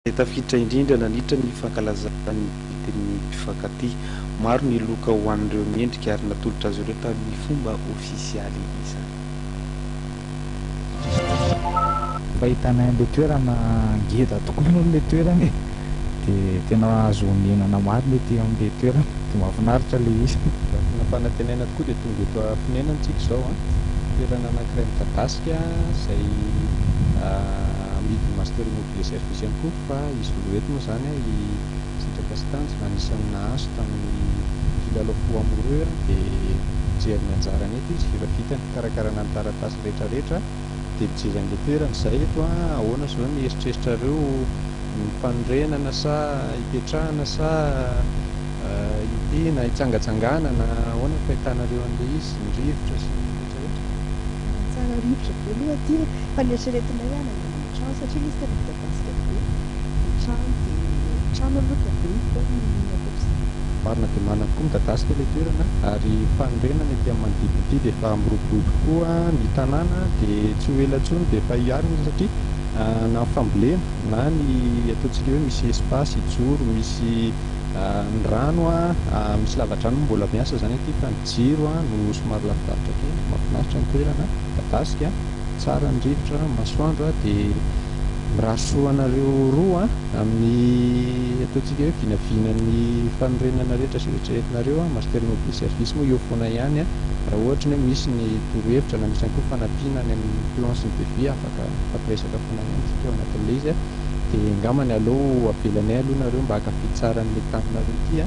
Izay tafiditra indrindra nandritra ny fankalazana ny fetin'ny mpifankatia. Maro ny loka ho an'ireo mendrika ary natolotra azy ireo tamin'ny fomba ofisialy izany. Fahitanay an'ilay toerana ngeda tokoa aloha ilay toerana e! Dia tena azo onenana marina ety amin'ilay toerana, dia mahafinaritra ilay izy. Raha nampanantenaina tokoa dia tonga eto Fonenana isika izao an! Toerana anankiray midadasika izay amidin'ny Master Immobilier Service ihany koa fa izy roa eto moa izany i Sitraka sy Tanjona anisan'ny nahazo tamin'ny kilalao fou amoureux dia mijery ny anjarany eto izy, efa vita ny fikarakarana ny taratasy rehetrarehetra dia mijery an'ilay toerana izay eto an, ahoana izao ny eritreritrareo ny fanorenana sa hipetrahana sa hiompiana, hitsangatsanganana, ahoana ny fahitanareo an'ilay izy, ny rivotra sy ny rehetrarehetra? Tsara rivotra be aloha aty e! Fa ny eritreretinay hananganana trano satria ilay izy tena midadasika be ny trano dia trano aloha dia biriky ny ankoatr'izay. Marina dia marina tokoa midadasika ilay toerana ary fanorenana ety amin'ny manodidina ety dia efa miroborobo tokoa ny tanàna dia tsy ho ela intsony dia efa hiarina satria na ny fambolena na ny ataontsika hoe misy espace hijoro misy ny rano misy lavadrano moa mbola miasa izany aty fa ny jiro no somary lavidavitra kely mahafinaritra ny toerana midadasika tsara ny rivotra masoandro dia mirary soa anareo roa amin'ny ataontsika hoe vinavinan'ny fanorenana rehetra izay eritreretinareo. Master Immobilier Service moa eo foana ihany raha ohatra ny hoe misy ny torohevitra na misy ihany koa fanampiana any amin'ny plan sy ny devis afaka mifampiresaka foana ihany isika ao anatin'ilay izy. Dia angambany aleo avelanay aloha nareo mba hankafy tsara an'ilay taninareo ity.